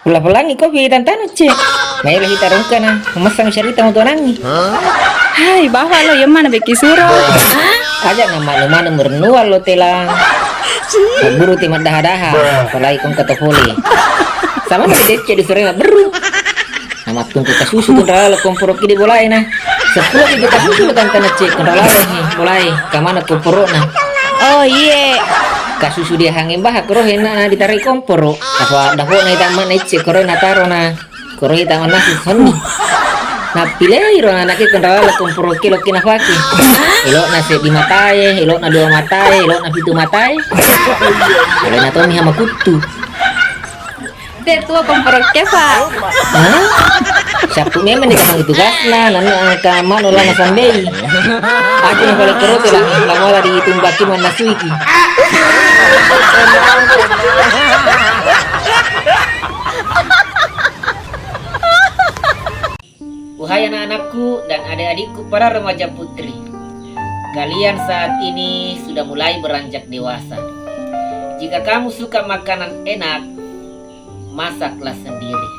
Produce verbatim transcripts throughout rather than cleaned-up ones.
Pella-pellangi kopi tantanu, Cek. Maelo hita rongkana, messang cerita mutuanangi. Hai, bawa lo, yemmana beki suro. Aja nama lo mana merenua lo telang. Guru ti maddaha-daha, apalagi kong kata pole. Sama na decce di sore beru. Nama tungku kasusu tu rala komporo ki di bolai na. Sepuluh ribu kasusu lo tantana, Cek, tu rala ni bolai. Kamana komporo na? Oh, iye. Kasusu dia hangin bah, koro hena na ditarai komporo. Apa dapok na ita mana, Cek, koro na taro na. Koro ita mana si sonni. Nappilei ro anake kenrala komporo ki lokki nafaki. Elokna seddi matae, elokna dua matae, elokna pitu matae. Elena tomi hama kuttu. Te tua komporo kefa. Hah? Siappu memang ni kamang tugasna, nanna angka manu lana sambei. Aku na pale koro tu lah, lamola ditumbaki mannasuiki. Wahai anak-anakku dan adik-adikku para remaja putri, kalian saat ini sudah mulai beranjak dewasa. Jika kamu suka makanan enak, masaklah sendiri.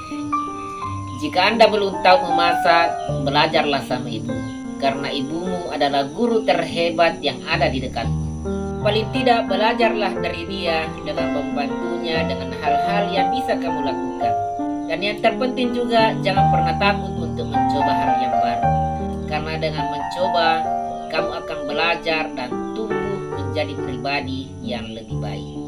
Jika Anda belum tahu memasak, belajarlah sama ibu, karena ibumu adalah guru terhebat yang ada di dekatmu. Paling tidak belajarlah dari dia dengan membantunya dengan hal-hal yang bisa kamu lakukan. Dan yang terpenting juga, jangan pernah takut untuk mencoba hal yang baru. Karena dengan mencoba, kamu akan belajar dan tumbuh menjadi pribadi yang lebih baik.